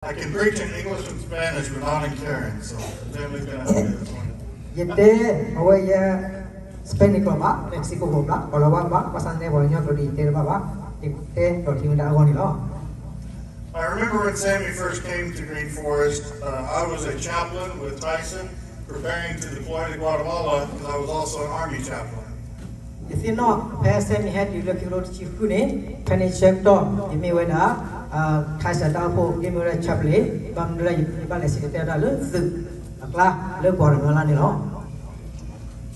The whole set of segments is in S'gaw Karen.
I can preach in English and Spanish, but not in Karen, so Jenny's gonna have to do this one. ယတဲအဝဲယဲ Spanish ကျိာ်ဘၣ်, Mexico ကျိာ်ဘၣ်, ကီၤလၤဝါဘၣ်, ဘၣ်ဆၣ်သနာ်က့ ပှၤကညီကျိာ်န့ၣ် ယတဲတဘၣ်ဘၣ်, ယတဲဒီးထံဝဲဒၣ်အဂီၢ်န့ၣ်လီၤ. I remember when Sammy first came to Green Forest, uh, I was a chaplain with Tyson, preparing to deploy to Guatemala, because I was also an Army chaplain. ယသ့ၣ်နီၣ် ဖဲ Sammy ဟဲတုၤလၢခံကထိတဆံဃုန့ၣ်, ဖဲန့ၣ်ဆၢကတီၢ် ယမ့ၢ်ဝဲဒၣ် Tyson တၢ်အိၣ်ဖှိၣ်, ယမ့ၢ်ဝဲဒၣ် chaplain, ဘၣ်မနုၤလၢယဘၣ်လဲၤစံၣ်တဲၤတဲဝဲဒၣ်လၢသုးအကျါ လၢ Guatemala န့ၣ်လီၤ.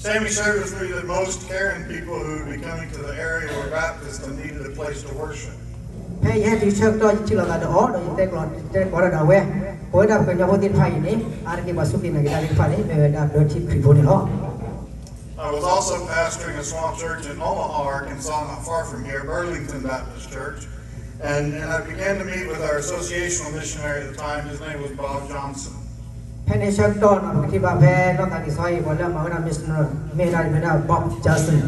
Sammy shared with me that most Karen people who would be coming to the area were Baptist and needed a place to worship. ဖဲယဟဲတုၤဆၢကတီၢ် ယထံၣ်လိာ်သးဒီးအီၤ ဒီးယတဲကျိာ် ယတဲကျိာ်ဒၣ်ဒီးအဝဲ, ပဝဲဒၣ်ပှၤကညီဖိသ့ၣ်တဖၣ်အံၤန့ၣ် အါတက့ၢ်ပှၤစူၢ်က့ၤနာ်က့ၤတၢ်သ့ၣ်တဖၣ်န့ၣ် မ့ၢ်ဝဲဒၣ်ဒီထံခရံာ်ဖိန့ၣ်လီၤ. I was also pastoring a small church in Omaha, Arkansas, not far from here, Burlington Baptist Church. And, and I began to meet with our associational missionary at the time. His name was Bob Johnson. ဖဲန့ၣ်ဆၢကတီၢ်န့ၣ် ပကထံၣ်ဘၣ်ဖဲနီၢ်သးကံၢ်စီအံၤ ပှၤလၢအမၤဝဲဒၣ် missionary မ့ၢ်ဝဲဒၣ် Bob Johnson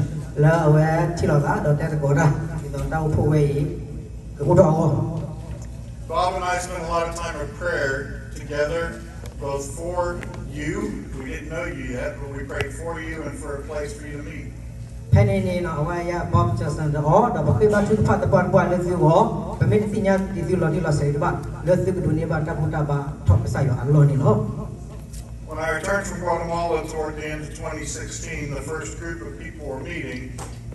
လၢအဝဲထံၣ်လိာ်သး ဒီးတဲသကိးတၢ် ဒ်သိးတၢ်အိၣ်ဖှိၣ်ဝဲအံၤ ကအိၣ်ထီၣ်အဂီၢ် Bob and I spent a lot of time of prayer together, both for you, we didn't know you yet, but we prayed for you and for a place for you to meet. ဖဲန့ၣ်န့ၣ် အဝဲယၤ Bob Johnson ဒီးအီၤ ဒီးပဃ့ဘါထုကဖၣ်သပှၢ်တပှၢ်လၢသုဂီၢ်, ပမ့ၢ်တသ့ၣ်ညါဒံးသုလီၤတံၢ်လီၤဆဲးဒံးဘၣ် လၢသုကဒိးန့ၢ်ဘၣ်တၢ်ဘူၣ်တၢ်ဘါထီၣ်ကစၢ်ယွၤအလီၢ်န့ၣ်လီၤ. When I returned from Guatemala toward the end of twenty sixteen, the first group of people were meeting,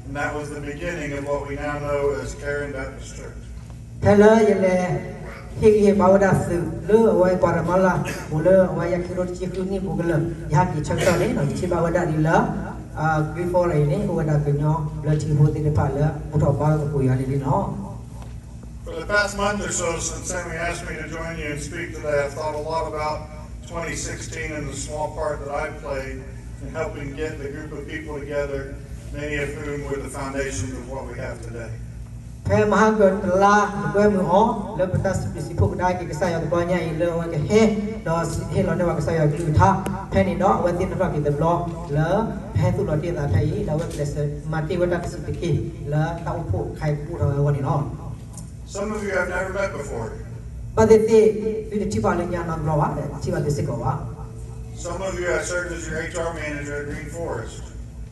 and that was the beginning of what we now know as Karen Baptist Church. ဖဲလၢယလဲၤဟ့ၣ်ဂံၢ်ဟ့ၣ်ဘါဝဲဒၣ်သုးလၢအဝဲ Guatemala ပူၤလၢအဝဲယၤခံကထိတဆံဃုနံၣ်ပူၤကလၢာ် ယဟဲက့ၤဆၢကတီၢ်န့ၣ် ယထံၣ်ဘၣ်ဝဲဒၣ်ဒ်လၢ Green Forest အံၤန့ၣ် အိၣ်ဝဲဒၣ်ကညီဘျၢထံဖိသ့ၣ်တဖၣ်လၢ ဘူၣ်ထီၣ်ဘါသကိးယွၤန့ၣ်လီၤ. For the past month or so since Sammy asked me to join you and speak today, I've thought a lot about twenty sixteen and the small part that I played in helping get the group of people together, many of whom were the foundation of what we have today. ဖဲမဟါကတလါ ယကွဲမုာ်အီၤ လၢပတၢ်စံးဘျုးစံးဖှိၣ်ကဒါက့ၤကစၢ်ယွၤတဘျီညါအံၤ လၢအဝဲကဟဲ ဒီးဟ့ၣ်လီၤန့ၢ်ပှၤကစၢ်ယွၤအကလုၢ်ကထါ, ဖဲန့ၣ်ဒီး အဝဲသ့ၣ်နီၣ်ထီၣ်က့ၤတဘျီ လၢပဟဲသူၣ်လီၤတ့ၢ်သးဖဲအံၤ ဒီးအဝဲကလဲၤမၤတ့ၢ်ဝဲတၢ်တဆံးတက့ၢ် လၢတၢ်အိၣ်ဖှိၣ်ခါအံၤကအိၣ်ထီၣ်ဝဲအဂီၢ်န့ၣ်လီၤ. Some of you have never met before. ဘၣ်သ့ၣ်သ့ၣ် သုတထံၣ်ဘၣ်လၢညါနီတဘျီဘၣ်, တထံၣ်ဘၣ်သုစ့ၢ်ကီးဘၣ်. Some of you I served as your H R manager at Green Forest.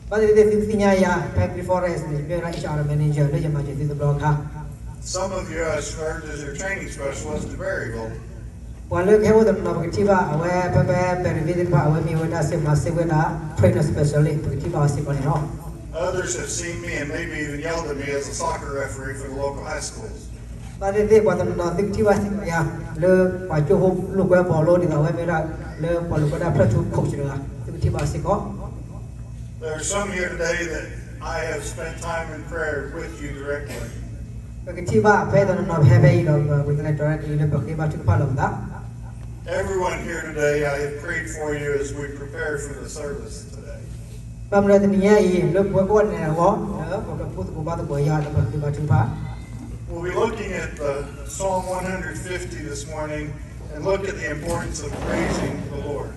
ဘၣ်သ့ၣ်သ့ၣ်သုသ့ၣ်ညါယၤ ဖဲ Green Forest န့ၣ် မ့ၢ်ဝဲဒၣ် H R manager လၢယမၤစၢၤသုတဘျီအခါ Some of you I served as your training specialist at Berryville. ပှၤလၢကဟဲအိၣ်တနီၤနီၤ ပကထံၣ်ဘၣ် အဝဲဖဲဖဲ Berryville သ့ၣ်တဖၣ် အဝဲမ့ၢ်ဝဲဒၣ်စ့ၢ်မၤစ့ၢ်ဝဲဒၣ် training specialist ပကထံၣ်ဘၣ်အီၤစ့ၢ်ကီးန့ၣ်လီၤ. Others have seen me and maybe even yelled at me as a soccer referee for the local high schools. ဘၣ်သ့ၣ်သ့ၣ် ပှၤတနီၤနီၤ သုကထံၣ်ဘၣ်စ့ၢ်ကီးယၤ လၢပှၤကၠိဖိလိာ်ကွဲဘီလိ ဒ်သိးအဝဲမ့ၢ်ဝဲဒၣ် လၢပှၤလိာ်ကွဲဒၣ် platoon coach တဂၤ သုကထံၣ်ဘၣ်စ့ၢ်ကီး There are some here today that I have spent time in prayer with you directly. ပကထံၣ်ဘၣ်ဖဲတနီၤနီၤ ပဟဲဖဲအံၤဒီး ပကလဲၤ directly လၢပဃ့ဘါထုကဖၣ်လိာ်ပသး Everyone here today, I have prayed for you as we prepare for the service today. ဘၣ်မနုၤတနံၤညါအံၤ လၢပဝဲကိးဂၤဒဲးအဂီၢ် လၢပကဘူၣ်သကိးဘါသကိးယွၤ ဒီးပဃ့ဘါထုကဖၣ် We'll be looking at the Psalm one hundred fifty this morning and look at the importance of praising the Lord.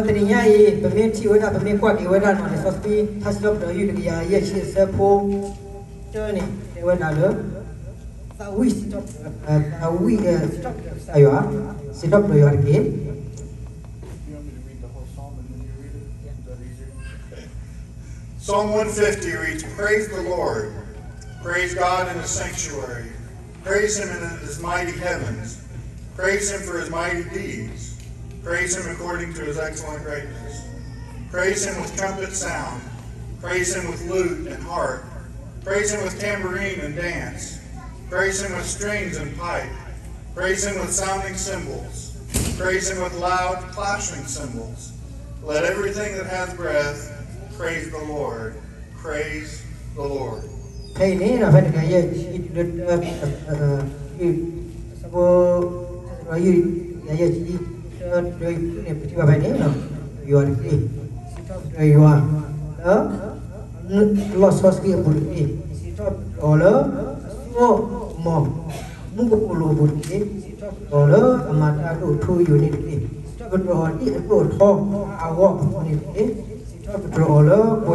တနံၤညါအံၤ ပမ့ၢ်ထံၣ်ဝဲဒၣ် ပမ့ၢ်ကွၢ်က့ၤဝဲဒၣ်နီၤ လံာ်စီဆှံ ထါစံးထီၣ်ပတြၢၤ ယုၢ်တကယၤယဲၢ်ဆံ အဆၢဖိတၢန့ၣ် တဲဝဲဒၣ်လၢ သးဝံၣ်စံးထီၣ်ပတြၢၤ သးဝံၣ်စံးထီၣ်ပတြၢၤကစၢ်ယွၤ စံးထီၣ်ပတြၢၤယွၤတက့ၢ်. You want me to read the whole psalm and then you read it? Is that easier? Psalm one fifty reads, Praise the Lord. Praise God in his sanctuary. Praise him in his mighty heavens. Praise him for his mighty deeds. Praise him according to his excellent greatness. Praise him with trumpet sound. Praise him with lute and harp. Praise him with tambourine and dance. Praise him with strings and pipe. Praise him with sounding cymbals. Praise him with loud clashing cymbals. Let everything that hath breath praise the Lord. Praise the Lord. ဖဲအံၤန့ၣ် ဖဲတကယၤယဲၢ်ဆံ လၢ အဆၢဖိ ယဲၢ်ဆံ တၢ တၢန့ၣ် ပထံၣ်ဘၣ်ဖဲန့ၣ် ယွၤတက့ၢ်, စံးထီၣ်ပတြၢၤယွၤ လၢ လီၢ်စီဆှံအပူၤတက့ၢ်, စံးထီၣ်ပတြၢၤအီၤလၢ အစိအမီၤ မူကပိာ်လိၤအပူၤတက့ၢ်, စံးထီၣ်ပတြၢၤအီၤလၢအမၤတၢ်ဒိၣ်ထူယိာ်န့ၣ်တက့ၢ်, စံးထီၣ်ပတြၢၤအီၤဒ်အဒိၣ်အထီအဂီၢ်အပူၤန့ၣ်တက့ၢ်, စံးထီၣ်ပတြၢၤအီၤလၢပှဲၤ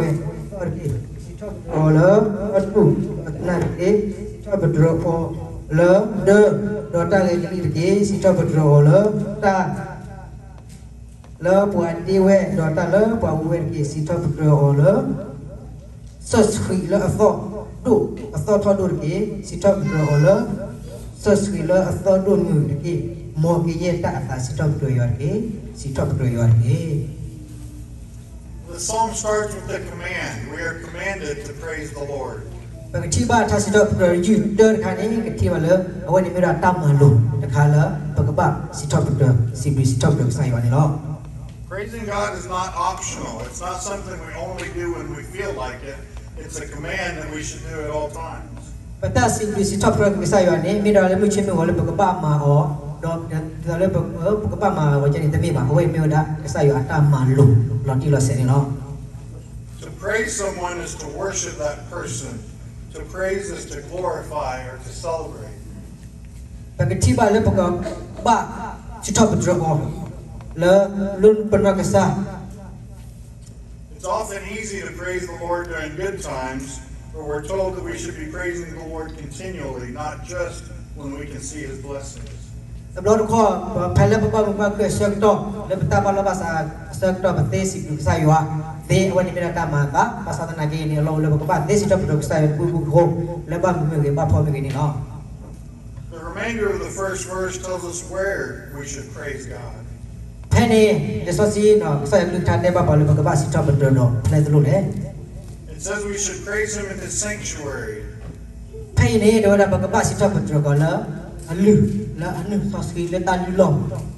အသီတက့ၢ်, စံးထီၣ်ပတြၢၤအီၤလၢအတူၢ်အသနၢ်တက့ၢ်, စံးထီၣ်ပတြၢၤအီၤ လၢဒၢ, ဒီးတၢ်ဂဲၤကလံၣ်တက့ၢ်. စံးထီၣ်ပတြၢၤအီၤလၢတၢ်လၢပှၤဒ့ဝဲ, ဒီးတၢ်လၢပှၤဝံဝဲတက့ၢ်. စံးထီၣ်ပတြၢၤအီၤလၢ စီဆှံလၢအသီၣ်ဒိၣ်, အသီၣ်ထီၣ်ဒိၣ်တက့ၢ်. စံးထီၣ်ပတြၢၤအီၤလၢ စီဆှံလၢအသီၣ်ဒိၣ်မုၢ်တက့ၢ်. မ်ကယဲၢ်တၢ်အသး. စံးထီၣ်ပတြၢၤယွၤတက့ၢ်. စံးထီၣ်ပတြၢၤယွၤတက့ၢ်. The psalm starts with a command. We are commanded to praise the Lord. ပကထံၣ်ဘၣ်ထါစံးထီၣ်ပတြၢၤယုၢ်တၢတခါန့ၣ် ကထံၣ်ဘၣ်လၢ အဝဲန့ၣ်မ့ၢ်ဒၣ်တၢ်မၤလိာ်တခါလၢ ပကဘၣ်စံးထီၣ်ပတြၢၤ, စံးဘျုးစံးထီၣ်ပတြၢၤကစၢ်ယွၤန့ၣ်လီၤ. Praising God is not optional. It's not something we only do when we feel like it. It's a command that we should do at all times. ပတၢ်စံးဘျုးစံးထီၣ်ပတြၢၤကစၢ်ယွၤန့ၣ် မ့ၢ်ဒၣ်လၢမုၢ်ဆ့ၣ်မုၢ်ဂီၤလၢပကဘၣ်မၤအီၤ, ဒီးဒ်သိးလၢပ, ပကဘၣ်မၤအီၤဝဲန့ၣ်တမ့ၢ်ဘၣ်. အဝဲမ့ၢ်ဝဲဒၣ်ကစၢ်ယွၤအတၢ်မၤလိာ်လီၤတံၢ်လီၤဆဲးန့ၣ်လီၤ. To praise someone is to worship that person. To praise is to glorify or to celebrate. ပကထံၣ်ဘၣ်လၢပကဘၣ်စံးထီၣ်ပတြၢၤအီၤ လၢ, လၢပနီၢ်ကစၢ် It's often easy to praise the Lord during good times, but we're told that we should be praising the Lord continually, not just when we can see his blessings. တဘျီတခီၣ် ဖဲလၢပဘၣ်မုာ်ဘၣ်ခုၣ် အဆၢကတီၢ်, လၢပတၢ်ဘၣ်လီၢ်ဘၣ်စးအဆၢကတီၢ် ပသ့စံးဘျုးကစၢ်ယွၤသ့, အဝဲန့ၣ်မ့ၢ်ဒၣ်တၢ်မၤအသး. ဘၣ်ဆၣ်သနာ်က့န့ၣ် အလီၢ်အိၣ်လၢပကဘၣ်သ့စံးထီၣ်ပတြၢၤကစၢ်ယွၤတဘျီဘျီအဃိ, လၢဘၣ်မုာ်မ့ၢ်ဂ့ၤ ဘၣ်ဖှီၣ်မ့ၢ်ဂ့ၤန့ၣ်လီၤ. The remainder of the first verse tells us where we should praise God. ဖဲန့ၣ် လံာ်စီဆှံ ကစၢ်ယွၤကလုၢ်ကထါတဲဘၣ်ပှၤလၢပကဘၣ်စံးထီၣ်ပတြၢၤဒီးဖဲလဲၣ်တလိၣ်လဲၣ်. It says we should praise him in his sanctuary. ဖဲအံၤန့ၣ် တဲဝဲဒၣ်ပကဘၣ်စံးထီၣ်ပတြၢၤကီးလၢ အလုၢ်, လၢအနုာ်စီဆှံ လၢတၢ်လုၢ်လီၢ်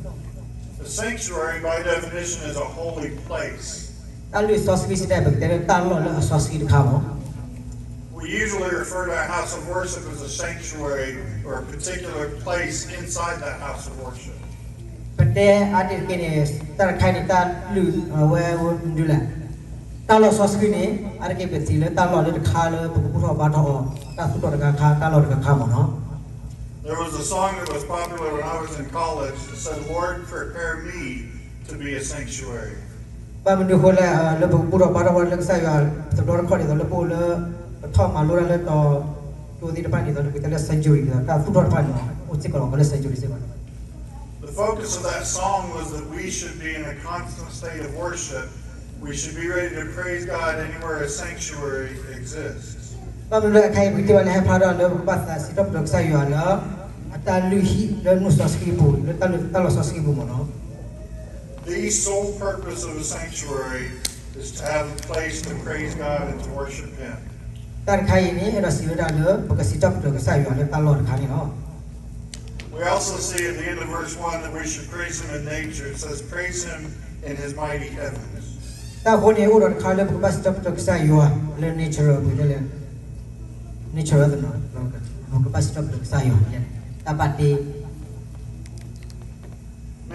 The sanctuary, by definition, is a holy place. တၢ်လုၢ်စီဆှံစ့ၢ်ကီး ပကတဲလၢတၢ်လီၢ်လၢအစီဆှံတခါမ့ၢ် We usually refer to a house of worship as a sanctuary or a particular place inside that house of worship. ပတဲအါတက့ၢ်န့ၣ် တၢ်တခါန့ၣ် တၢ်လုၢ်အဝဲမနုၤလဲၣ်, တၢ်လီၢ်စီဆှံန့ၣ် အါတက့ၢ်ပထံၣ်လၢတၢ်လီၢ်လၢတခါလၢပကဘူၣ်ထီၣ်ဘါထီၣ်အီၤ တၢ်သူၣ်ထီၣ်တခါခါ တၢ်လီၢ်တခါခါမ့ၢ်နီၤ. There was a song that was popular when I was in college that said, Lord, prepare me to be a sanctuary. ဘၣ်မနုၤအဃိလဲၣ်, လၢပကဘူၣ်ထီၣ်ဘါထီၣ်ဝဲလၢကစၢ်ယွၤ တဘျီတခီၣ်ဒ်သိးလၢပအိၣ်လၢ ပထီၣ်မၤလိတၢ်လၢတီၤ ကၠိသ့ၣ်တဖၣ်န့ၣ် ဒ်သိးလၢပကတဲလၢ sanctuary ဒ်သိးတၢ်သူၣ်ထီၣ်တဖၣ်န့ၣ် အိၣ်စ့ၢ်ကီးလီၤ ကီးလၢ sanctuary စ့ၢ်ကီး The focus of that song was that we should be in a constant state of worship. We should be ready to praise God anywhere a sanctuary exists. ဘၣ်မနုၤလၢအခဲအံၤ ပကထံၣ်ဘၣ်လၢဟဲဖျါထီၣ်လၢပကဘၣ်သးစံးထီၣ်ပတြၢၤကစၢ်ယွၤလၢ အတၢ်လုၢ်ဟံၣ်လၢနုာ်စီဆှံပူၤ လၢတၢ်လုၢ်, တၢ်လီၢ်စီဆှံပူၤမ့ၢ်နီၤ. The sole purpose of a sanctuary is to have a place to praise God and to worship him. တၢ်တခါအံၤန့ၣ် အဲၣ်ဒိးစံးဝဲဒၣ်လၢ ပကစံးထီၣ်ပတြၢၤကစၢ်ယွၤလၢတၢ်လီၢ်တခါန့ၣ်လီၤ. We also see at the end of verse one that we should praise him in nature. It says, praise him in his mighty heavens. တၢ်အဃိန့ၣ် အိၣ်ဒီးတခါလၢပကဘၣ်စံးထီၣ်ပတြၢၤကစၢ်ယွၤလၢ nature ပူၤလၢ nature သနီၤ ပကဘၣ်စံးထီၣ်ပတြၢၤကစၢ်ယွၤ တၢ်ဘၣ်တ့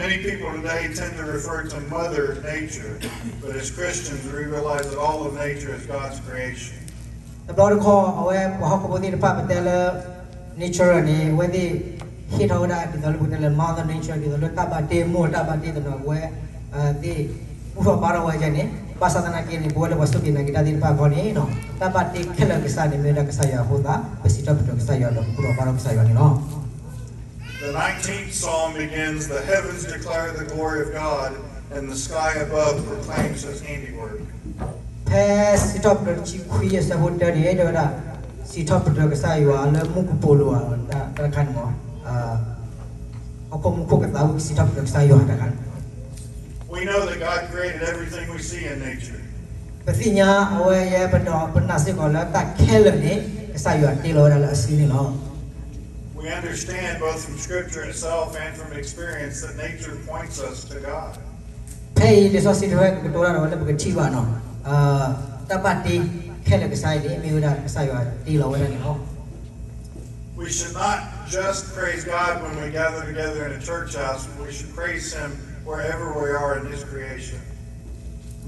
Many people today tend to refer to Mother Nature, but as Christians, we realize that all of nature is God's creation. တဘျီတခီၣ် အဝဲပှၤဟီၣ်ခိၣ်ဖိသ့ၣ်တဖၣ် ပတဲလၢ nature န့ၣ် အဝဲသ့ၣ်ဟ့ၣ်ထီၣ်ဝဲဒၣ် ဒ်သိးလၢပတဲလၢ Mother Nature ဒ်သိးလၢတၢ်ဘၣ်တ့ မိၢ်တၢ်ဘၣ်တ့သနီၤ အဝဲသ့ၣ်ဘူၣ်ထီၣ်ဘါထီၣ်ဝဲဒၣ်န့ၣ် ဘၣ်ဆၣ်သနာ်က့န့ၣ် ပဝဲလၢပှၤစူၢ်က့ၤနာ်က့ၤတၢ်သ့ၣ်တဖၣ်အဂီၢ်န့ၣ် တၢ်ဘၣ်တ့ခဲလၢာ်ကစၢ်န့ၣ် မ့ၢ်ဝဲဒၣ်ကစၢ်ယွၤအဃိသတး ပစံးထီၣ်ပတြၢၤကစၢ်ယွၤဒီးပဘူၣ်ထီၣ်ဘါထီၣ်ကစၢ်ယွၤန့ၣ်လီၤ. The nineteenth Psalm begins, the heavens declare the glory of God, and the sky above proclaims his handiwork. ဖဲစံးထီၣ်ပတြၢၤတဆံခွံအဆၢဖိတၢန့ၣ် တဲဝဲဒၣ် စံးထီၣ်ပတြၢၤကစၢ်ယွၤလၢမူကပိာ်လိၤ တၢ်တခါန့ၣ်မ့ၢ် ဟီၣ်ခိၣ်မူခိၣ်ကသးဝံၣ် စံးထီၣ်ပတြၢၤကစၢ်ယွၤတၢ်တခါန့ၣ် We know that God created everything we see in nature. ပသ့ၣ်ညါအဝဲယဲပဒီးပနာ်စ့ၢ်ကီးလၢတၢ်ခဲလၢာ်န့ၣ် ကစၢ်ယွၤတ့လီၤဝဲဒၣ်လၢအစုန့ၣ်လီၤ. We understand both from scripture itself and from experience that nature points us to God. ဖဲအံၤလံာ်စီဆှံတဖၣ်ကကတိၤတၢ်ဒီးဝဲလၢပကထံၣ်ဘၣ်နီၤ တၢ်ဘၣ်တ့ခဲလၢာ်ကစၢ်အံၤန့ၣ် မ့ၢ်ဝဲဒၣ်ကစၢ်ယွၤတ့လီၤဝဲဒၣ်န့ၣ်လီၤ. We should not just praise God when we gather together in a church house, but we should praise him wherever we are in his creation.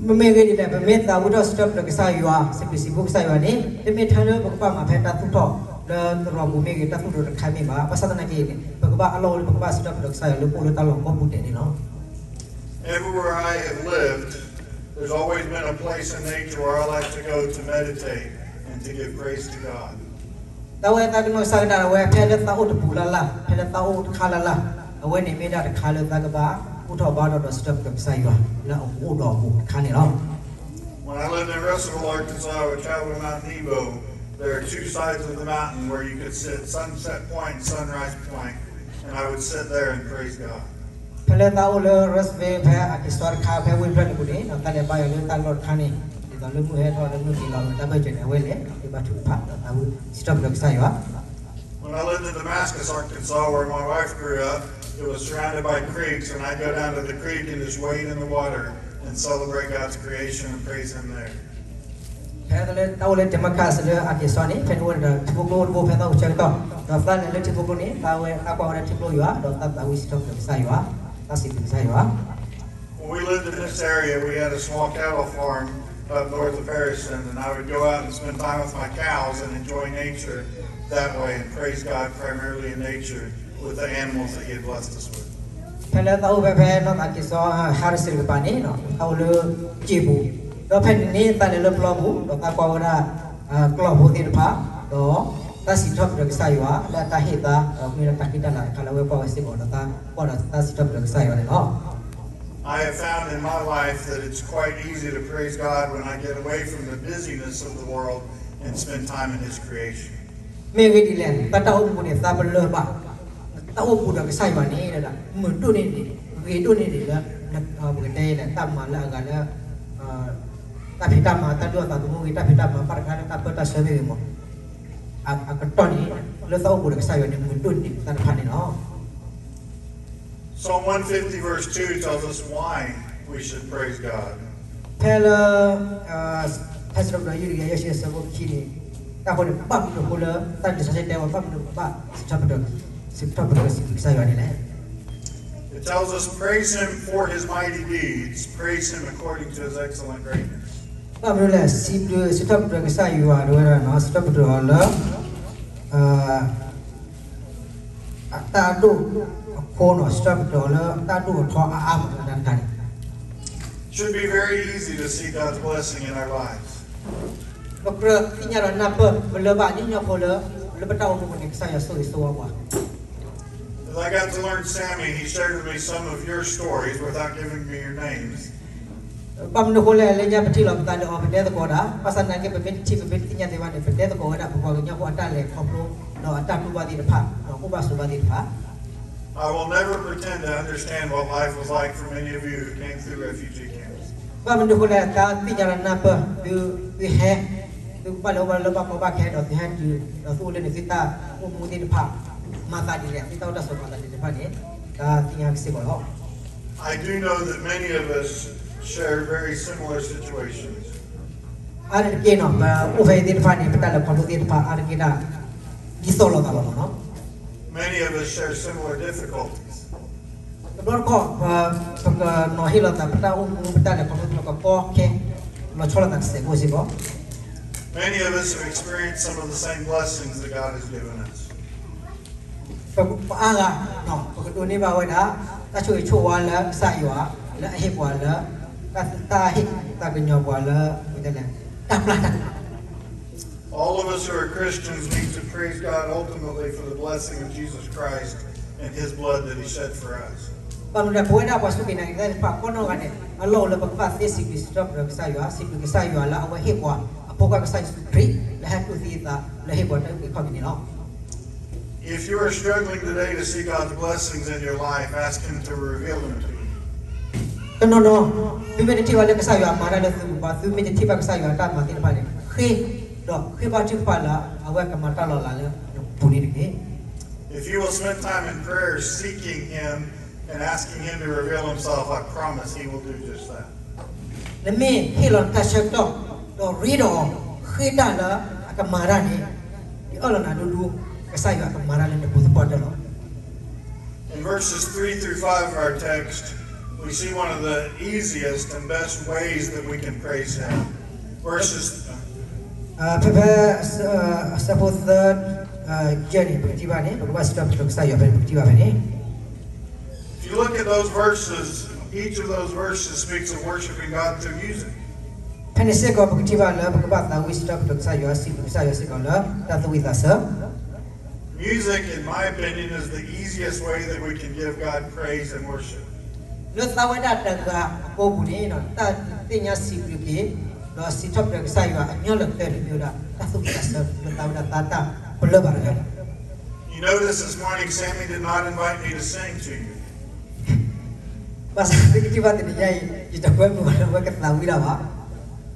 မ့မ့ၢ်ဂ့ၤဒ်လဲၣ် ပမ့ၢ်သးဝံၣ်ထီၣ်စံးထီၣ်ပတြၢၤကစၢ်ယွၤ စံးဘျုးစံးဖှိၣ်ကစၢ်ယွၤန့ၣ် တမ့ၢ်ထဲလၢပကဘၣ်မၤဖဲတၢ်သူၣ်ထီၣ်လၢသရိာ်ပူၤမ့ၢ်ဂ့ၤ တၢ်သူၣ်ထီၣ်တခါမ့ၢ်ဘၣ် ဘၣ်ဆၣ်သနာ်က့န့ၣ် ပကဘၣ်အလီၢ်အိၣ်လၢပကဘၣ်စံးထီၣ်ပတြၢၤကစၢ်ယွၤလၢပအိၣ်လၢတၢ်လီၢ်ကိးပူၤဒဲးန့ၣ်လီၤ. Everywhere I have lived, there's always been a place in nature where I like to go to meditate and to give praise to God. တၢ်ဝဲသးကနီၢ်ကစၢ်ကဒါဝဲ ဖဲလၢသးအိၣ်တပူၤလၢ်လၢ်, ဖဲလၢသးအိၣ်တခါလၢ်လၢ်, အဝဲန့ၣ်မ့ၢ်ဒၣ်တခါလၢသးကဘၣ်ဘူၣ်ထီၣ်ဘါထီၣ်ဒီးစံးထီၣ်ပတြၢၤကစၢ်ယွၤလၢအအိၣ်ဒီးအပူၤတခါန့ၣ်လီၤ. When I lived in Russellville, Arkansas, I would travel to Mount Nebo. There are two sides of the mountain where you could sit, Sunset Point and Sunrise Point, and I would sit there and praise God. ဖဲလၢသးအိၣ်လၢ Russellville ဖဲ Arkansas တခါ ဖဲဝ့ၢ်ဖျၢၣ်န့ၣ်ပူၤန့ၣ် သးလဲၤဘါယွၤလၢတၢ်လီၢ်တခါန့ၣ် ဒ်သိးလၢမုၢ်ဟဲထီၣ်လၢမုၢ်နံၤလီၤ တၢ်ဘၢၣ်စၢၤန့ၣ် အဝဲလဲၤ ဒုးဘါထုကဖၣ်ဒီးသးဝံၣ်စံးထီၣ်ပတြၢၤကစၢ်ယွၤ When I lived in Damascus, Arkansas, where my wife grew up, it was surrounded by creeks, and I'd go down to the creek and just wade in the water and celebrate God's creation and praise Him there. ဖဲလၢသးအိၣ်လၢ Damascus လၢ Arkansas န့ၣ် ဖဲန့ၣ်အိၣ်ဒီးထံဖိကျိတဘိဖဲသးအိၣ်ဆၢကတီၢ်, ဒီးသးလဲၤလၢထံဖိကျိန့ၣ် သးဝဲသးကွၢ်ဝဲဒၣ်ထံကျိယွၤ ဒီးသးသးဝံၣ်စံးထီၣ်ပတြၢၤကစၢ်ယွၤ, သးစံးဘျုးကစၢ်ယွၤ When we lived in this area, we had a small cattle farm up north of Harrison, and I would go out and spend time with my cows and enjoy nature that way and praise God primarily in nature with the animals that He had blessed us with. ဖဲလၢသးအိၣ်ဖဲဖဲ North Arkansas Harrison တကပၤန့ၣ် သးအိၣ်လၢစံာ်ပူၤ, ဒီးဖဲန့ၣ်န့ၣ် သးလဲၤလၢပျီပူၤ ဒီးသးကွၢ်ဝဲဒၣ် ကျီၢ်ဖိသ့ၣ်တဖၣ်, ဒီးသးစံးထီၣ်ပတြၢၤကစၢ်ယွၤ လၢတၢ်ဟ့ၣ်သး ဒီးမ့ၢ်လၢတၢ်ဃံတၢ်လၤတခါလၢအဝဲကွၢ်ဝဲစ့ၢ်ကီး ဒီးသးကွၢ်ဒီးသးစံးထီၣ်ပတြၢၤကစၢ်ယွၤန့ၣ်လီၤ. I have found in my life that it's quite easy to praise God when I get away from the busyness of the world and spend time in His creation. မ့ၢ်ဂ့ၢ်ဒ်လဲၣ် သးတၢ်အိၣ်မူန့ၣ် သးပလၢၢ်ဘၣ်, တၢ်အိၣ်မူဒီးကစၢ်ယွၤန့ၣ် မုာ်ဒိၣ်န့ၢ်ဒံး, ဂ့ၤဒိၣ်န့ၢ်ဒံးလၢ ပကတဲလၢ တၢ်မၤလၢအဂၤလၢ တၢ်ဖံးတၢ်မၤ တၢ်ဒိၣ်အသးသမူဂ့ၤ တၢ်ဖံးတၢ်မၤဘၣ်တခါလၢတၢ်ပၢတၢ်ဆှၢမ့ၢ်ဂ့ၤမး, အကတီၢ်န့ၣ် လၢသးအိၣ်မူဒီးကစၢ်ယွၤန့ၣ် မုာ်ဒိၣ်န့ၢ်ဒံးသးတဖၣ်န့ၣ်လီၤ. Psalm one fifty verse two tells us why we should praise God. ဖဲလၢ ထါစံးထီၣ်ပတြၢၤ ယုၢ်တကယၤယဲၢ်ဆံ အဆၢဖိခံန့ၣ်, တၢ်ဃိန့ၣ် ဘၣ်မနုၤအဃိလၢ တၢ်လံာ်စီဆှံတဲဝဲ ဘၣ်မနုၤဘၣ်စံးထီၣ်ပတြၢၤ စံးထီၣ်ပတြၢၤစံးဘျုးကစၢ်ယွၤန့ၣ်လဲၣ်. It tells us, praise Him for His mighty deeds, praise Him according to His excellent greatness. ဘၣ်မနုၤလဲၣ် စံးဘျုးစံးထီၣ်ပတြၢၤကစၢ်ယွၤဒၣ်ဝဲဒၣ်နီၤ စံးထီၣ်ပတြၢၤအီၤလၢ အတၢ်ဒိၣ်အဃိနီၤ စံးထီၣ်ပတြၢၤအီၤလၢတၢ်ဒိၣ်အထီအါအါမးတခါန့ၣ် Should be very easy to see God's blessing in our lives. ပကြၢးသ့ၣ်ညါဒီးနၢ်ပၢၢ် ပလၢဘၣ်ညီညီဖိလၢ လၢပတၢ်အိၣ်မူပူၤန့ၣ် ကစၢ်ယွၤဆိၣ်ဂ့ၤဆိၣ်ဝါပှၤ As I got to learn Sammy, he shared with me some of your stories without giving me your names. ဘၣ်မနုၤအဃိလဲၣ် လၢညါပထံၣ်လိာ်ပသးဒီးအီၤ ပတဲသကိးဒၣ် ဘၣ်ဆၣ်သနာ်က့ ပမ့ၢ်တထံၣ် ပမ့ၢ်တသ့ၣ်ညါသ့ၣ်တဖၣ်န့ၣ် ပတဲသကိးဝဲဒၣ် ပပှၤကညီဖိအတၢ်လဲၤခီဖျိ ဒီးအတၢ်တူၢ်ဘၣ်သ့ၣ်တဖၣ် ဒီးအိၣ်ဘၣ်ဆိးဘၣ်သ့ၣ်တဖၣ် I will never pretend to understand what life was like for many of you who came through refugee camps. ဘၣ်မနုၤအဃိလဲၣ် တၢ်သ့ၣ်ညါဒီးနၢ်ပၢၢ် သုဟဲ သုကဘၣ်လဲၤအိၣ်ဘၣ်လၢဘၣ်ကီဘၣ်ခဲ ဒီးသုဟဲတုၤ ဒီးသုအိၣ်လၢန့ၣ် သုတၢ်အိၣ်မူသ့ၣ်တဖၣ် မၤသးဒ်လဲၣ် သုတၢ်အိၣ်တၢ်ဆိးမၤသးဒ်လဲၣ်တဖၣ်န့ၣ် တၢ်သ့ၣ်ညါစ့ၢ်ကီးလီၤ. I do know that many of us share very similar situations. အါတက့ၢ်နီၤ ပအိၣ်ဖဲအံၤသ့ၣ်တဖၣ်န့ၣ် ပတၢ်လဲၤခီဖျိသ့ၣ်တဖၣ် အါတက့ၢ်ဒၣ် ဒ်သိးလိာ်သးလီၤမးနီၤ Many of us share similar difficulties. တဘျီတခီၣ် ပကနီၤဟ့ၣ်လိာ်သး ပတၢ်အိၣ်မူ ပတၢ်လဲၤခီဖျိ ပကကီခဲ လီၤဆီလိာ်သးတစဲးဖိစ့ၢ်ကီး Many of us have experienced some of the same blessings that God has given us. ပအါဂၤ ပကဒိးန့ၢ်ဘၣ်ဝဲဒၣ် တၢ်ဆိၣ်ဂ့ၤဆိၣ်ဝါလၢကစၢ်ယွၤ လၢအဟ့ၣ်ပှၤလၢ တၢ်ဟ့ၣ်သးကညီၤပှၤလၢ တၢ်ပျၢ်တၢ် All of us who are Christians need to praise God ultimately for the blessing of Jesus Christ and His blood that He shed for us. ဘၣ်မနုၤလဲၣ် ပဝဲဒၣ်ပှၤစူၢ်က့ၤနာ်က့ၤတၢ်သ့ၣ်တဖၣ် ကိးနီၢ်ဂၤဒဲး အလီၢ်အိၣ်လၢပကဘၣ်သ့စံးဘျုးစံးထီၣ်ပတြၢၤကစၢ်ယွၤ စံးဘျုးကစၢ်ယွၤလၢအဝဲဟ့ၣ်ပှၤ အဖိခွါကစၢ်ယ့ၣ်ၡူးခရံာ် လၢဟဲတူၢ်သံအသး လၢဟ့ၣ်ပှၤတၢ်အုၣ်က့ၤခီၣ်က့ၤန့ၣ်လီၤ. If you are struggling today to see God's blessings in your life, ask Him to reveal them to you. တနီၤနီၤ သုမ့ၢ်တထံၣ်ဘၣ်လၢကစၢ်ယွၤမၤတၢ်လၢသုပူၤဘၣ် သုမ့ၢ်တထံၣ်ဘၣ်ကစၢ်ယွၤတၢ်မၤသ့ၣ်တဖၣ်န့ၣ် ဃ့ ဒီးဃ့ဘါထုကဖၣ်လၢအဝဲကမၤတၢ်လီၤလးလၢနပူၤန့ၣ်တက့ၢ်. If you will spend time in prayer seeking Him and asking Him to reveal Himself, I promise He will do just that. နမ့ၢ်ဟ့ၣ်လီၤနတၢ်ဆၢကတီၢ် ဒီးရ့ဒီးအီၤ ဃ့တၢ်လၢအကမၤတၢ်န့ၣ် ယအၢၣ်လီၤနၤဒူဒူ ကစၢ်ယွၤကမၤတၢ်လၢနပူၤသပှၢ်တၢၢ်လီၤ. In verses three through five of our text, we see one of the easiest and best ways that we can praise Him. Verses ဖဲဖဲ အဆၢဖိသၢ ယဲၢ်န့ၣ် ပကထံၣ်ဘၣ်န့ၣ် ပကဘၣ်စံးထီၣ်ပတြၢၤကစၢ်ယွၤဖဲန့ၣ် ပကထံၣ်ဘၣ်ဖဲန့ၣ် If you look at those verses, each of those verses speaks of worshiping God through music. ဖဲန့ၣ်စ့ၢ်ကီး ပကထံၣ်ဘၣ်လၢ ပကဘၣ်သးဝံၣ်စံးထီၣ်ပတြၢၤကစၢ်ယွၤ စံးဘျုးကစၢ်ယွၤစ့ၢ်ကီးလၢ တၢ်သူၣ်ဝံၣ်သးဆၢ Music, in my opinion, is the easiest way that we can give God praise and worship. လၢသးဝဲဒၣ်တဂၤအကိာ်ပူၤန့ၣ် တၢ်သ့ၣ်ညါစံးဘျုးက့ၤ ဒီးစံးထီၣ်ပတြၢၤကစၢ်ယွၤအညီလၢာ်ကျဲတမ့ၢ်ဝဲဒၣ် တၢ်သူၣ်ဝံၣ်သးဆၢလၢသးဝဲဒၣ်သးတၢ်ပလၢၢ်ဘၣ်တဂၤန့ၣ်. You notice this morning, Sammy did not invite me to sing to you. ဘၣ်ဆၣ်သုကထံၣ်ဘၣ်တနံၤညါအံၤ ယတကွဲမုာ်ဘၣ်လၢအဝဲကသးဝံၣ်တၢ်ဘၣ်.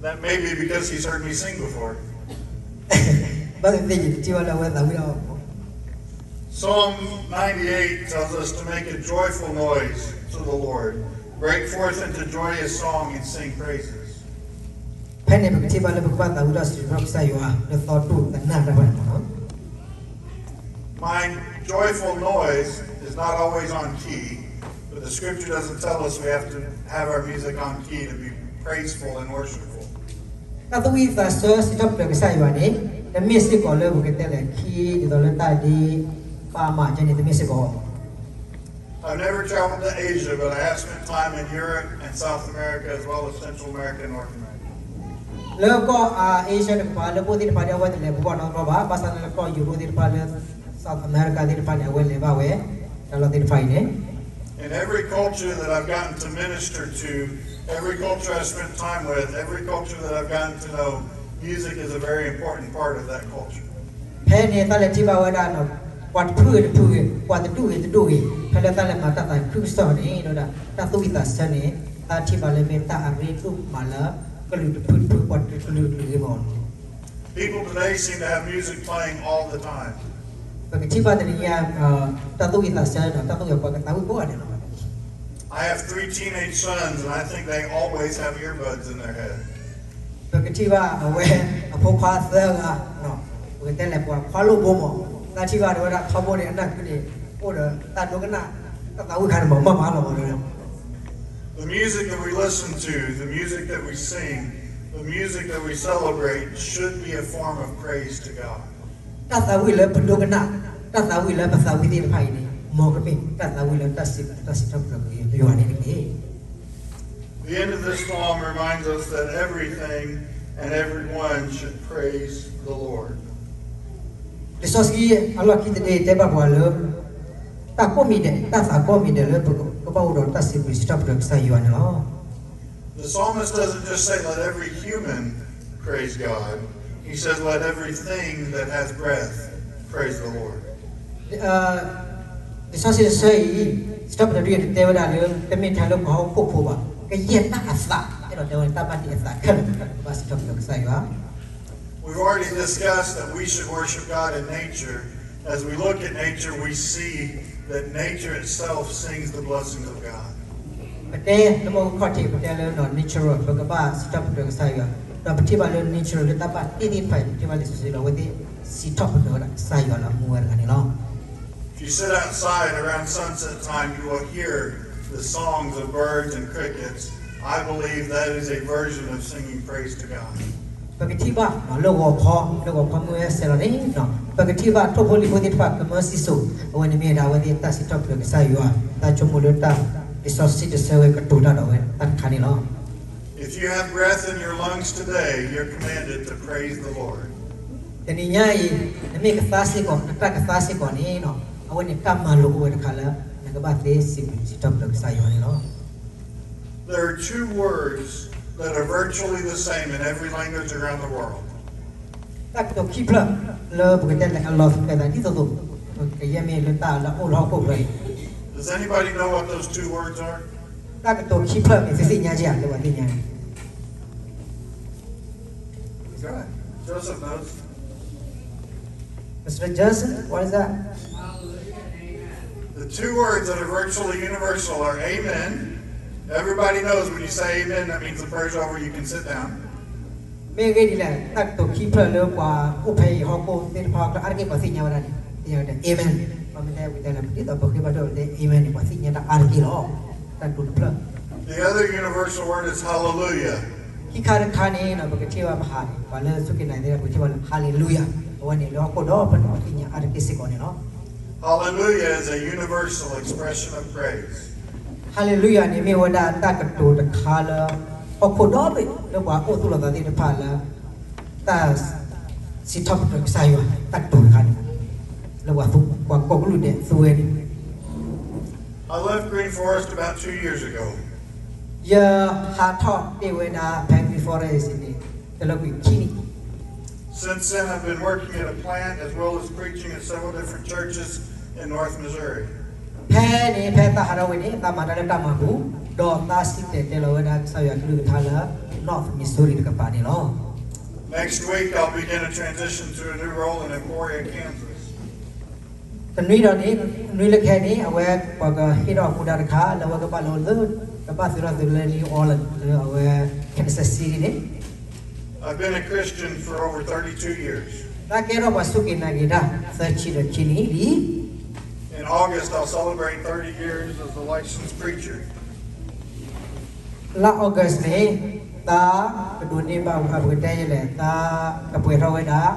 That may be because he's heard me sing before. ဘၣ်သ့ၣ်သ့ၣ်ယတထံၣ်ဘၣ်လၢအဝဲသးဝံၣ်တၢ်ဘၣ်. Psalm ninety-eight tells us to make a joyful noise to the Lord. Break forth into joyous song and sing praises. ဖဲန့ၣ်ပကထံၣ်ဘၣ်လၢပကဘၣ်သးဝံၣ်ဒီးစံးထီၣ်ပတြၢၤကစၢ်ယွၤ လၢသီတူၢ်သနၢ်တၢ်ဘၣ်န့ၣ်လီၤ. My joyful noise is not always on key, but the scripture doesn't tell us we have to have our music on key to be praiseful and worshipful. တၢ်သူၣ်ဝံၣ်သးဆၢစံးထီၣ်ပတြၢၤကစၢ်ယွၤန့ၣ် တမ့ၢ်စ့ၢ်ကီးလၢပကတဲလဲၣ် key ဒ်သိးလၢတၢ်ဒ် ပာ်မၤကဲန့ၣ် တမ့ၢ်စ့ၢ်ကီး I've never traveled to Asia, but I have spent time in Europe and South America, as well as Central America and North America. လၢကီၢ် Asia တကပၤ လၢပအိၣ်သ့ၣ်တဖၣ်ဒီး အဝဲတလဲၤဘူးဘၣ်နီတဘျီဘၣ်, ဘၣ်ဆၣ်သနာ်က့လၢကီၢ် Europe သ့ၣ်တဖၣ် လၢ South America သ့ၣ်တဖၣ်န့ၣ် အဝဲလဲၤဘၣ်ဝဲ တၢ်လီၢ်သ့ၣ်တဖၣ်အံၤန့ၣ် In every culture that I've gotten to minister to, every culture I spent time with, every culture that I've gotten to know, music is a very important part of that culture. ဖဲန့ၣ်တၢ်လဲၤထံၣ်ဘၣ်ဝဲဒၣ် ပှၤတဖုဂ့ၤတဖုဂ့ၤ ပှၤတဒူၣ်ဂ့ၤတဒူၣ်ဂ့ၤ ဖဲလၢတၢ်လဲၤမၤတၢ်သးခုကစီၣ်န့ၣ် တၢ်သူၣ်ဝံၣ်သးဆၢန့ၣ် တၢ်ထံၣ်ဘၣ်လၢမ့ၢ်တၢ်အရ့ဒိၣ်မးလၢ ကလုာ်တဖုတဖု ပှၤကလုာ်ကလုာ်ဂ့ၤမး People today seem to have music playing all the time. ပကထံၣ်ဘၣ်တနံၤညါ တၢ်သူၣ်ဝံၣ်သးဆၢဒီး တၢ်သူၣ်ဝံၣ်ပှၤကသးဝံၣ်ကိးဂၤဒဲးလီၤ. I have three teenage sons, and I think they always have earbuds in their head. ပကထံၣ်ဘၣ်အဝဲ အဖိခွါသၢဂၤ ပကတဲလဲၣ်ပှၤခွါလိၣ်ဘိမး တၢ်ထံၣ်ဘၣ်ဒီးဝဲဒၣ်ထီဘိန့ၣ် အနၢ်ကုန့ၣ် အိၣ်ဒီးတၢ်ဒိကနၣ် တၢ်သးဝံၣ်ခါန့ၣ်မး မးမးလီၤမး The music that we listen to, the music that we sing, the music that we celebrate should be a form of praise to God. တၢ်သးဝံၣ်လၢပဒိကနၣ် တၢ်သးဝံၣ်လၢပသးဝံၣ်သ့ၣ်တဖၣ်အံၤန့ၣ် မ်ကမ့ၢ်တၢ်သးဝံၣ်လၢတၢ်စံးထီၣ်ပတြၢၤက့ၤယွၤန့ၣ်တက့ၢ်. The end of this psalm reminds us that everything and everyone should praise the Lord. လံာ်စီဆှံအလီၢ်ခံတဒ့တဲဘၣ်ပှၤလၢ တၢ်ကိးမံၤဒဲး တၢ်သးကိးမံၤဒဲးလၢပကဘၣ်အိၣ်ဒီးတၢ်စံးဘျုးစံးထီၣ်ပတြၢၤကစၢ်ယွၤန့ၣ်လီၤ. The psalmist doesn't just say, let every human praise God. He says, let everything that has breath praise the Lord. လံာ်စီဆှံတဆၢအံၤ စံးထီၣ်ပတြၢၤဒ်အံၤ တတဲဝဲဒၣ်လၢ တမ့ၢ်ထဲလၢပှၤဟီၣ်ခိၣ်ဖိဘၣ်, ကယဲၢ်တၢ်အသး အဲၣ်ဒိးတဲဝဲန့ၣ် တၢ်ဘၣ်တ့အသးခဲလၢာ် ပကဘၣ်စံးထီၣ်ပတြၢၤကစၢ်ယွၤ We've already discussed that we should worship God in nature. As we look at nature, we see that nature itself sings the blessings of God. ပတဲလၢမုၢ်ခီၣ်ထံး ပတဲလၢ natural ပကဘၣ်စံးထီၣ်ပတြၢၤကစၢ်ယွၤ, ဒီးပထံၣ်ဘၣ်လၢ natural လၢတၢ်ဘၣ်တ့သ့ၣ်တဖၣ်အံၤ ပထံၣ်ဘၣ်လံာ်စီဆှံလီၤ အဝဲသ့ၣ်စံးထီၣ်ပတြၢၤဝဲဒၣ်ကစၢ်ယွၤလၢအမူဝဲတဂၤန့ၣ်လီၤ. If you sit outside around sunset time, you will hear the songs of birds and crickets. I believe that is a version of singing praise to God. ပကထံၣ်ဘၣ်လၢဂီၤခီ, လၢဂီၤခီမုၢ်ဝဲဆဲးလီၤန့ၣ်, ပကထံၣ်ဘၣ်ထိၣ်ဖိလံၤဖိသ့ၣ်တဖၣ်ကမၢစံၣ်စိၤ, အဝဲန့ၣ်မ့ၢ်ဒၣ်အဝဲသ့ၣ်တၢ်စံးထီၣ်ပတြၢၤကစၢ်ယွၤ, တၢ်ဆိကမိၣ်လၢတၢ်လံာ်စီဆှံတဆၢဝဲကတိၤတၢ်ဒီးဝဲတၢ်တခါန့ၣ်လီၤ. If you have breath in your lungs today, you're commanded to praise the Lord. တနံၤညါအံၤ နမ့ၢ်ကသါစ့ၢ်ကီး နတၢ်ကသါစ့ၢ်ကီးန့ၣ်, အဝဲန့ၣ်တၢ်မၤလိာ်အိၣ်ဝဲတခါလၢ နကဘၣ်သ့စံးဘျုးစံးထီၣ်ပတြၢၤကစၢ်ယွၤန့ၣ်လီၤ. There are two words that are virtually the same in every language around the world. တၢ်ကတိၤခံဖျၢၣ်လၢပကတဲလဲၣ် အလီၤသကဲသးဒ်သိးသိး, ကယဲၢ်မ့ၢ်လၢတၢ်လၢအအိၣ်လၢဟီၣ်ခိၣ်ချၢအံၤ, Does anybody know what those two words are? တၢ်ကတိၤခံဖျၢၣ်န့ၣ် သုသ့ၣ်ညါက့ၤဧါ, လၢပှၤသ့ၣ်ညါ Go ahead. Joseph knows. Mister Joseph, what is that? The two words that are virtually universal are amen. Everybody knows when you say amen, that means the prayer's over, you can sit down. မ့ၢ်ဂ့ၢ်ဒ်လဲၣ်, တၢ်ကတိၤခံဖျၢၣ်လၢပှၤအိၣ်ဖဲအံၤဟီၣ်ခိၣ်သ့ၣ်တဖၣ်အါတက့ၢ်ပှၤသ့ၣ်ညါဝဲဒၣ်န့ၣ်, သ့ၣ်ညါဝဲဒၣ် amen. ပမ့ၢ်တဲဝံၤတဲလၢ ဒ်သိးပဃ့ဘါထုကဖၣ်တဲ amen န့ၣ် ပှၤသ့ၣ်ညါတၢ်အါတက့ၢ်လီၤ. တၢ်ကတိၤတဖျၢၣ် The other universal word is hallelujah. ခံခါတခါန့ၣ် ပကထံၣ်ဘၣ်ပဟါန့ၣ် ပှၤလၢအစူၢ်က့ၤနာ်က့ၤသ့ၣ်တဖၣ် ပကထံၣ်ဘၣ်လၢ hallelujah, အဝဲန့ၣ်လၢဟီၣ်ခိၣ်ဒီဖျၢၣ်န့ၣ် ပှၤသ့ၣ်ညါအါတက့ၢ်စ့ၢ်ကီးန့ၣ်လီၤ. Hallelujah is a universal expression of praise. Hallelujah န့ၣ်မ့ၢ်ဝဲဒၣ်တၢ်ကတိၤတခါလၢ ဟီၣ်ခိၣ်ဒီဘ့ၣ်လၢပှၤအိၣ်သူၣ်လီၤသးသ့ၣ်တဖၣ်လၢ တၢ်စံးထီၣ်ပတြၢၤကစၢ်ယွၤ တၢ်ကတိၤတခါန့ၣ်လီၤ. ပှၤကီၢ်ကလုာ်ဒဲးသူဝဲန့ၣ် I left Green Forest about two years ago. ယဟးထီၣ်တ့ၢ်ဝဲဒၣ်ဖဲ Green Forest န့ၣ် တလၢကွံာ်ခံနံၣ် Since then, I've been working at a plant as well as preaching at several different churches in North Missouri. ဖဲန့ၣ် ဖဲသးဟးထီၣ်ဝဲန့ၣ် သးမၤတၢ်လၢတၢ်မၤပူၤ, ဒီးသးစံၣ်တဲၤတဲလီၤဝဲဒၣ်ကစၢ်ယွၤကလုၢ်ကထါလၢ North Missouri တကပၤန့ၣ်လီၤ. Next week, I'll begin a transition to a new role in Emporia, Kansas. တနွံဒီးန့ၣ် နွံလၢခဲအံၤန့ၣ် အဝဲပှၤကဟ့ၣ်ထီၣ်မူဒါတခါ လၢအဝဲကဘၣ်လီၤလၢ ကဘၣ်သုးထီၣ်သုးလၢ New Orleans လၢအဝဲ Kansas City န့ၣ် I've been a Christian for over thirty-two years. သးကဲထီၣ်ပှၤစူၢ်က့ၤနာ်က့ၤတၢ် သၢဆံဒီးခံနံၣ်လံ. In August, I'll celebrate thirty years as a licensed preacher. လါ August န့ၣ် သးကဒိးန့ၢ်ဘၣ်ဝဲ ပကတဲယဲလဲၣ် သးကပှဲၤထီၣ်ဝဲဒၣ်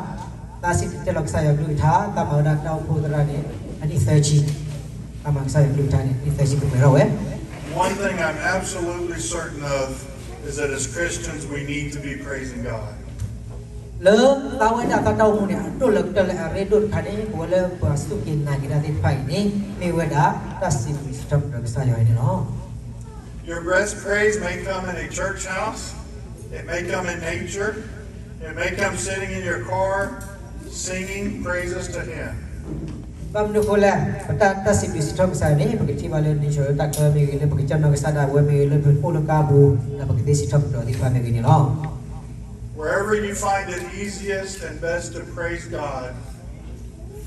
သးစံၣ်တဲၤတဲလီၤကစၢ်ယွၤကလုၢ်ကထါ သးမၤဝဲဒၣ်တၢ်အိၣ်ဖှိၣ်သရၣ်န့ၣ် အနံၣ်သၢဆံ, သးမၤကစၢ်ယွၤကလုၢ်ကထါန့ၣ် အနံၣ်သၢဆံကပှဲၤထီၣ်ဝဲ. One thing I'm absolutely certain of is that as Christians, we need to be praising God. လၢသးဝဲဒၣ်သးတၢ်အိၣ်မူန့ၣ် အဒိၣ်လၢကတၢၢ်လၢအရ့ဒိၣ်တခါန့ၣ် ပဝဲလၢပှၤစူၢ်က့ၤနာ်က့ၤတၢ်သ့ၣ်တဖၣ်အံၤန့ၣ် မ့ၢ်ဝဲဒၣ်တၢ်စံးဘျုးစံးထီၣ်ပတြၢၤကစၢ်ယွၤအံၤန့ၣ်လီၤ. Your best praise may come in a church house, it may come in nature, it may come sitting in your car singing praises to Him. ဘၣ်မနုၤအဃိလဲၣ်, ပတၢ် တၢ်စံးဘျုးစံးထီၣ်ကစၢ်ယွၤန့ၣ် ပကထံၣ်ဘၣ်လၢ nature တၢ်ချၢမ့ၢ်ဂ့ၤ, လၢပကစၢ်နီၢ်ကစၢ်ဒၣ်ဝဲမ့ၢ်ဂ့ၤ, လၢပအိၣ်လၢကါပူၤ ဒီးပကသ့စံးထီၣ်ပတြၢၤသ့ၣ်တဖၣ်မ့ၢ်ဂ့ၤန့ၣ်လီၤ. Wherever you find it easiest and best to praise God,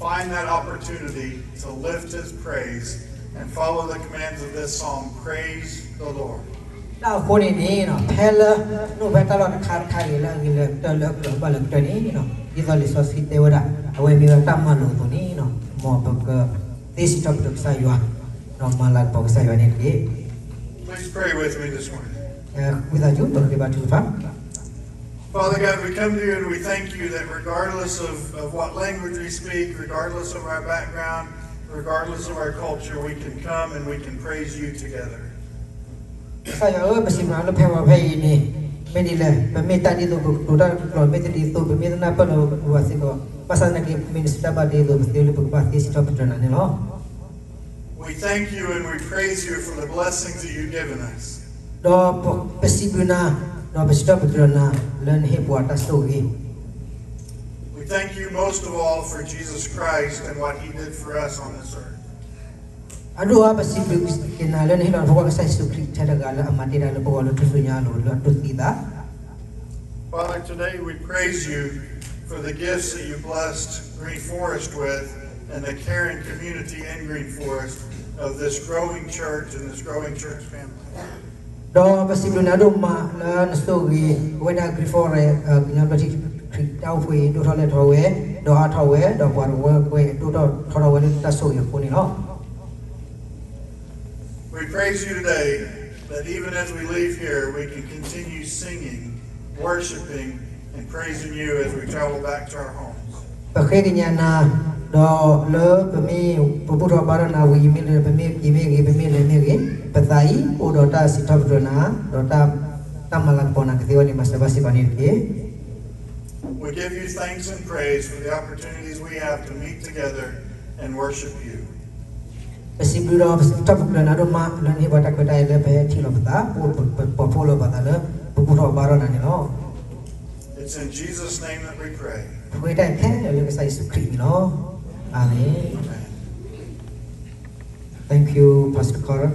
find that opportunity to lift His praise and follow the commands of this psalm, Praise the Lord. တၢ်အဃိန့ၣ်န့ၣ် ဖဲလၢ နအိၣ်ဖဲတၢ်လီၢ်တခါတခါဂ့ၤ လၢအဂ့ၤလၢာ်ကတၢၢ်လၢအကြၢးဘၣ်လၢာ်ကတၢၢ်န့ၣ် ဒ်သိးလံာ်စီဆှံတဲဝဲဒၣ် အဝဲမ့ၢ်ဝဲတၢ်မၤလိာ်အသိးန့ၣ် မ်ပကသ့စံးထီၣ်ပတြၢၤကစၢ်ယွၤ ဒီးမၤလၤကပီၤကစၢ်ယွၤန့ၣ်တက့ၢ်. Please pray with me this morning. ဝံသးစူၤ ပဃ့ဘါထုကဖၣ်. Father God, we come to you and we thank you that regardless of, of what language we speak, regardless of our background, regardless of our culture, we can come and we can praise you together. ကစၢ်ယွၤဧၢ, ပစံးမၤလၢဖဲဝဲဖဲအံၤန့ၣ် မ့ၢ်ဒ်လဲၣ်, ပမ့ၢ်တၢ်ဒ်သိး ပကတိၤတၢ်တကျိာ် မ့ၢ်တဒ်သိး ပမ့ၢ်တနၢ်ပၢၢ်လၢပဝဲစ့ၢ်ကီး ဘၣ်ဆၣ်သနာ်က့ ပမ့ၢ်နစံးတၢ်ဘၣ်ဒ်သိး ပသ့လၢပကဘၣ်သ့စံးထီၣ်ပတြၢၤနၤန့ၣ်လီၤ. We thank you and we praise you for the blessings that you've given us. ဒီးပစံးဘျုးနၤ, ဒီးပစံးထီၣ်ပတြၢၤနၤ လၢနဟ့ၣ်ပှၤတၢ်ဆိၣ်ဂ့ၤ We thank you most of all for Jesus Christ and what he did for us on this earth. အဒိၣ်အါ ပစံးဘျုးက့ၤနၤလၢနဟ့ၣ်လီၤနဖိခွါကစၢ်ယ့ၣ်ၡူးခရံာ်ထဲတဂၤလၢအမၤတ့ၢ်ဒၣ်လၢပဂီၢ်လၢထူၣ်စုညါအလိၤလၢအတူၢ်သံသး Father, today we praise you for the gifts that you blessed Green Forest with and the caring community in Green Forest of this growing church and this growing church family. ဒီးပစံးဘျုးနၤဒိၣ်မးလၢနဆိၣ်ဂ့ၤဝဲဒၣ် Green Forest ကညီဘျၢထံခရံာ်တၢ်အိၣ်ဖှိၣ်အံၤ ဒိၣ်ထီၣ်လဲၢ်ထီၣ်ဝဲ, ဒီးအါထီၣ်ဝဲ, ဒီးပှၤတဝၢကွဲးဒိၣ်ထီၣ်ထီထီၣ်ဝဲလၢတၢ်ဆိၣ်ဂ့ၤအဃိန့ၣ်လီၤ. We praise you today that even as we leave here, we can continue singing, worshiping, and praising you as we travel back to our homes. ပဃ့ကညးနၤ, ဒီးလၢပမ့ၢ်ပဘူၣ်ထီၣ်ဘါထီၣ်နၤဝံၤအံၤမ့ၢ်လၢ ပမ့ၢ်က့ၤမ့ၢ်ဂ့ၤ ပမ့ၢ်လဲၤမ့ၢ်ဂ့ၤ, ပသးအံၤအိၣ်ဒီးတၢ်စံးထီၣ်ပတြၢၤနၤ, ဒီးတၢ် တၢ်မၤလၤကပီၤနၤကသ့ဝဲန့ၣ် မၤစၢၤဘၣ်စ့ၢ်ကီးန့ၣ်တက့ၢ်. We give you thanks and praise for the opportunities we have to meet together and worship you. ပစံးဘျုးဒီးပစံးထီၣ်ပတြၢၤနၤဒိၣ်မး လၢနဟ့ၣ်ပှၤတၢ်ခွဲးတၢ်ယာ်လၢပဟဲထံၣ်လိာ်ပသး, ပပိာ်ဖှိၣ်လိာ်ပသးလၢ ပဘူၣ်ထီၣ်ဘါထီၣ်နၤန့ၣ်လီၤ. It's in Jesus' name that we pray. ပဃ့တၢ်အံၤခဲလၢာ်လၢကစၢ်ယ့ၣ်ၡူးခရံာ်အမံၤလီၤ. အၤမ့ၣ်. Amen. Thank you, Pastor Carl.